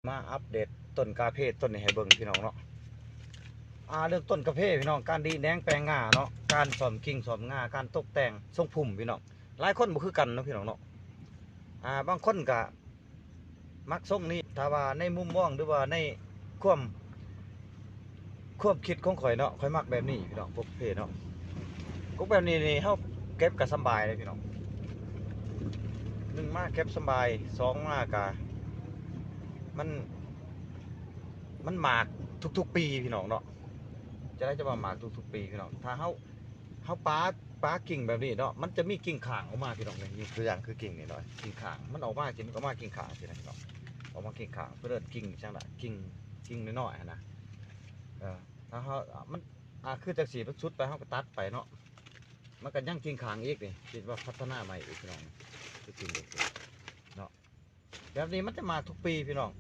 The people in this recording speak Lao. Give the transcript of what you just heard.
ມາອັບເດດຕົ້ນກາເຟຕົ້ນນີ້ໃຫ້ເບິ່ງພີ່ນ້ອງເນາະ. ອ່າ ເລື່ອງຕົ້ນກາເຟພີ່ນ້ອງ ການດີແດງແປງງ່າເນາະ ການສ້ອມກິ່ງສ້ອມງ່າ ການຕົກແຕ່ງຊົງພຸ້ມພີ່ນ້ອງ ຫຼາຍຄົນບໍ່ຄືກັນເນາະພີ່ນ້ອງເນາະ. ອ່າ ບາງຄົນກະມັກຊົງນີ້ ຖ້າວ່າໃນມຸມມອງ ຫຼືວ່າໃນຄວາມ ຄວາມຄິດຂອງຂ້ອຍເນາະ ຂ້ອຍມັກແບບນີ້ພີ່ນ້ອງ ປົກເພເນາະ. ປົກແບບນີ້ນີ້ ເຮົາເກັບກະສຳບາຍເດ້ພີ່ນ້ອງ ໜຶ່ງມາເກັບສຳບາຍ ສອງມາກະ ມັນ ມັນໝາກທຸກໆປີພີ່ນ້ອງເນາະ. ຈະໄດ້ຈະວ່າໝາກທຸກໆປີພີ່ນ້ອງ ຖ້າເຮົາ ເຮົາປາ ປາກິ່ງແບບນີ້ເນາະ ມັນຈະມີກິ່ງຂ້າງອອກມາພີ່ນ້ອງ. ນີ້ຍົກຕົວຢ່າງຄືກິ່ງນີ້ເນາະ ກິ່ງຂ້າງ ມັນອອກມາຈັ່ງຊີ້ ມັນກໍມາກິ່ງຂ້າງຊີ້ນະພີ່ນ້ອງ ອອກມາກິ່ງຂ້າງ ເພິ່ນເອີ້ນກິ່ງຈັ່ງໃດ ກິ່ງ ກິ່ງນ້ອຍໆຫັ້ນນະ. ເອີ ຖ້າເຮົາ ມັນ ອ່າ ຄືຈັ່ງຊີ້ ມັນສຸດໄປ ເຮົາກໍຕັດໄປເນາະ ມັນກໍຍັງກິ່ງຂ້າງອີກນີ້ ຄິດວ່າພັດທະນາໃໝ່ອີກພີ່ນ້ອງ ຄືກິ່ງເດີເນາະ. ແບບນີ້ມັນຈະມາທຸກປີພີ່ນ້ອງ